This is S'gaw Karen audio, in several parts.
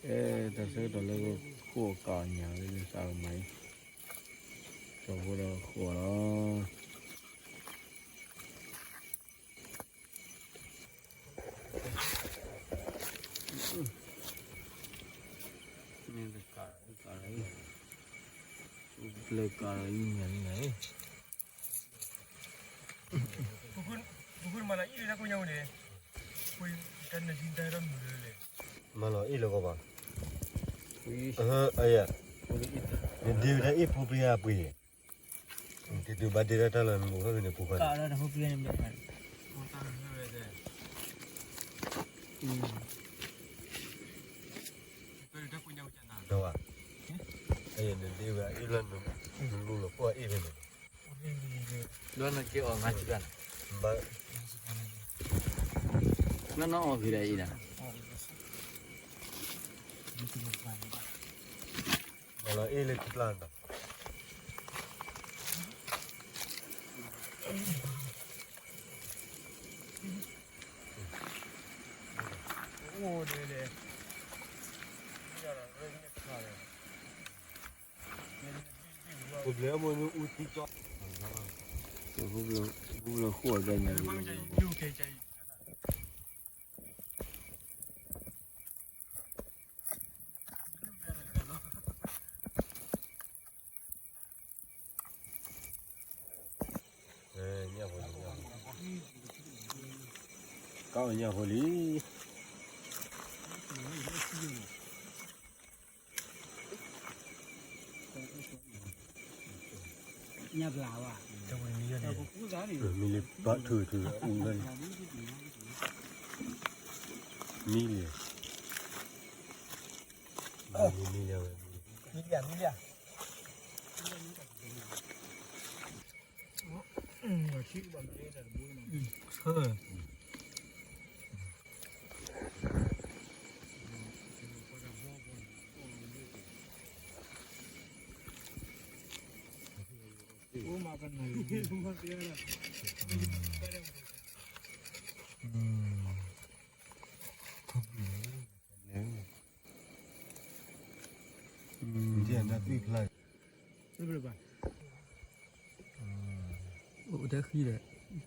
အဲ တၢ်ဆၢကတီၢ်လၢပဃိၣ်ကးအီၣ်ညၣ်လၢသးကမၤအံၤ, ကၠီဖိဒီးဃိၣ်လီၤ. မၤလီၤအ့ၣ်လၢကီၢ်ဘၣ်. နဒ့ဝဲဒၣ်အ့ၣ်ဖိပျံၤအပှ့ၤ, ကတုၤဘၣ်ဒ့ဒၣ်တၢ်လီၤနမူဖဲန့ၣ်ပူၤဃီန့ၣ်, နဒ့ဝဲဒၣ်အ့ၣ်လၢန, နလူလီၤပှၢ်အ့ၣ်ဖဲန့ၣ်, ဒီးနက့ၤအီၣ်ငါစံးဘၣ်နၤ, ဘၣ်, နီၢ်နီၢ်အီၣ်ဖံးဒီးအံၤနၤ, မၤလီၤအ့ၣ်လၢခံပျၢ်နၤ. ကၢ်အီၣ်ညၣ်ဖိလံ. မ့ၢ်လၢဘၣ်ထုးထုးအူဝဲန့ၣ်, မ့ၢ်လၢ, မ့ၢ်လၢဝဲ, မ့ၢ်လၢ,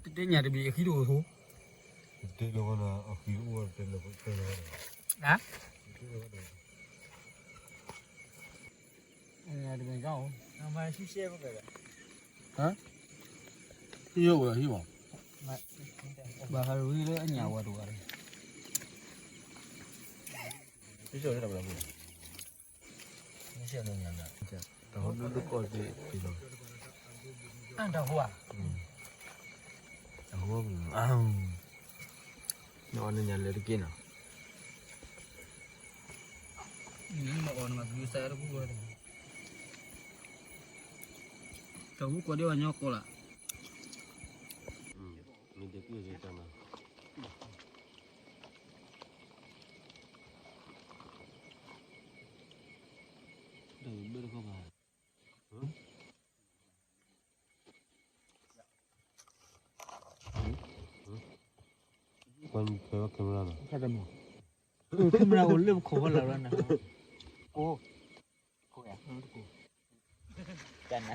တဲညၣ်တဘ့ၣ်အဃံတအိၣ်ဆိ, တဲလၢအဃံတအိၣ်, တဲလၢ, တမ့ၢ်ကီၢ်, ဟံၣ်အိၣ်ဝဲဟံၣ်ဘၣ်, ဘၣ်ဃးရူလၢအညၣ်ဝဲတဝဲ, တၢ်ဟိဒိၣ်ဒိၣ်ကီၢ်သ့ၣ်, တၢ်ဟိ, အၢ, နအီၣ်နညၣ်လၢတက့ၢ်နီၤ, တၢ်ဟူကီၢ်ဒဲးဝဲညီကိးလၢ မ့ၢ်တက့ၢ်တၢ်နီၤ, ဒီးဘၢတခီဘၣ်, ပှၤမံဖဲဝဲ camera နီၤ, camera အိၣ်လၢပခိၣ်ဝဲလီၤလီၤနၤ, ကိး, ကိးယၤ, တၢ်နၤ,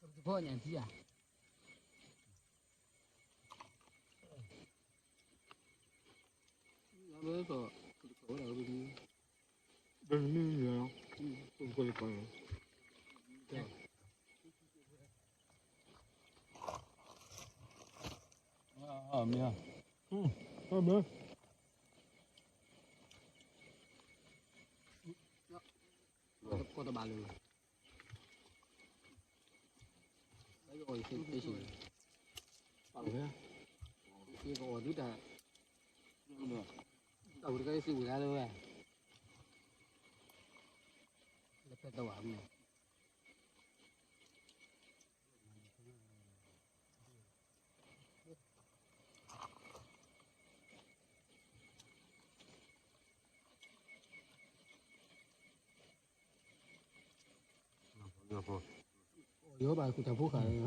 တဖီညၣ်ထံဧါ. မ့ၢ်, ကီၢ်တဘၣ်လၢၤ, ယကအီၣ်ဒုတၢ်, တၢ်ဝဲတခါယစံးဝဲဒၣ်လၢဝဲ, လၢဖဲတဝၢ်မ့ၢ် ယဘၣ်ကူၣ်တၢ်ဖိဃာ်လီၤ.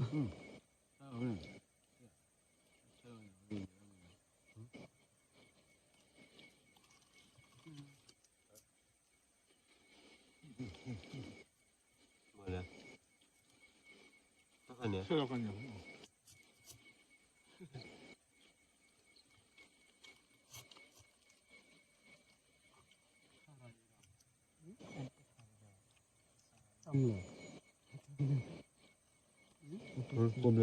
မ့ၢ်လဲၣ်, တၢ်ခါန့ၣ်, ကိးဘျဲ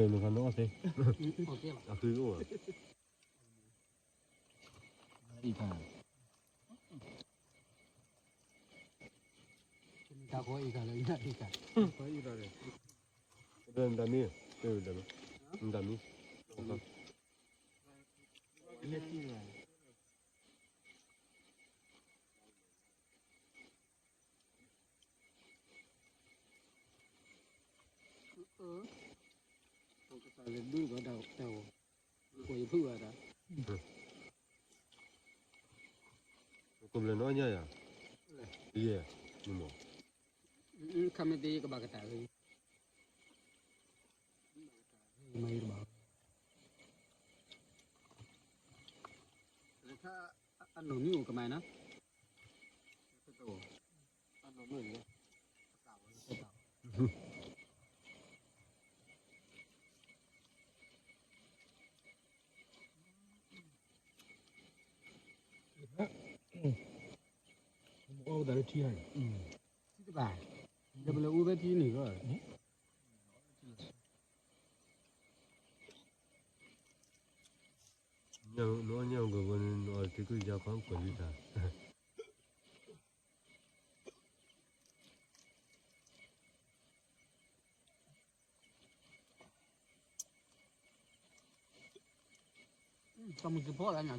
ၣ်မ့ၢ်ခါန့ၣ်အီၣ်သ့, အသုအိၣ်ဘၣ်, အံၤခါ, တၢ်ဃီအံၤခါလၢအံၤခါ, တၢ်မံ, တၢ်မံ, တၢ်မံ, ကစၢ်လၢဒိကီးတၢ်, တၢ်ဂီၤ, ကိးယဖုၣ်ဘၣ်တၢ်, ကိးဘျဲၣ်နီၢ်ညါယၤ, ယဲ, မ့ၢ်မ့ၢ်, ခါမ့ၢ်သ့ယကဘၣ်ကတၢၢ်လံ, မၤယတဘၣ်, လၢခါအနီၢ်မံအိၣ်ကမၤနီၤ, အနီၢ်မံ, အီၣ်ဝဲသးလၢထံဟါန့ၣ်, ထံတဘၣ်, ဒီးပလဲၤအိၣ်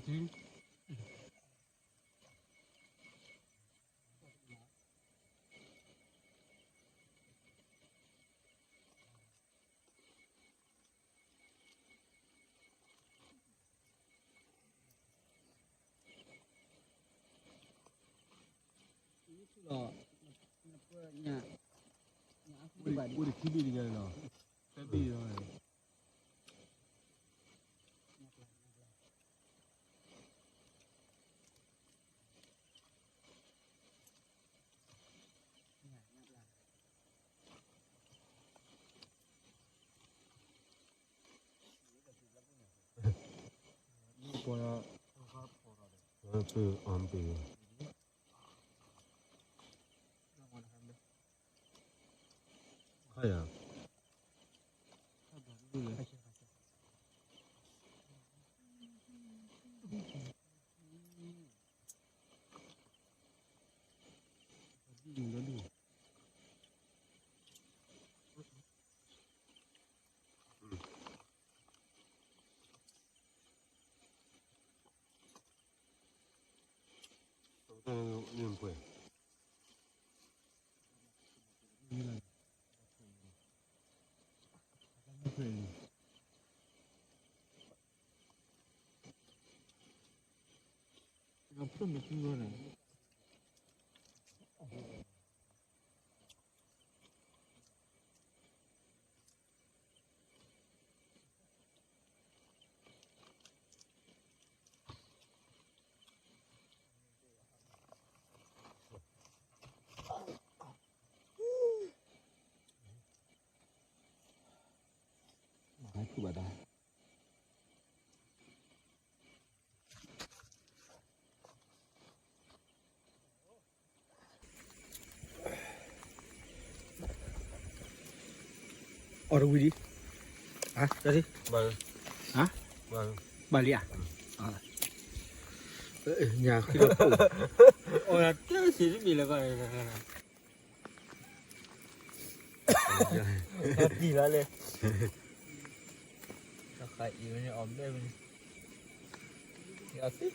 ဖဲထံန့ၣ်လီၤ, နအီၣ်ညၣ်ဂီၤဘီန့ၣ် နအီၣ်တ့ၢ်ကွံာ်ယၤခီကွၢ်လံတၢ် တၢ်မုၢ်တဖီလာ်ညါထံ, လီၤ, အိၣ်တခံဘ့ၣ်တညါန့ၣ်လီၤ, သၢဘ့ၣ်လီၤ, ပှၤ, ပအီၣ်ပ့ၤ, ခါယၤ, မၤဟဲဖုၣ်ဘၣ်တၢ် အီၣ်တဝံၤဒံး, ဟါ, ဘၣ်လံဧါ, ညၣ်ဃံလီၤခိၣ်, အီၣ်တၢ်တစံးတမံၤလၢၤဘၣ်, တၢ်တံၢ်လီၤလဲၣ်, တၢ်ဃးအံၤဝဲန့ၣ် အီၣ်ဘဲဝဲန့ၣ်, အသ့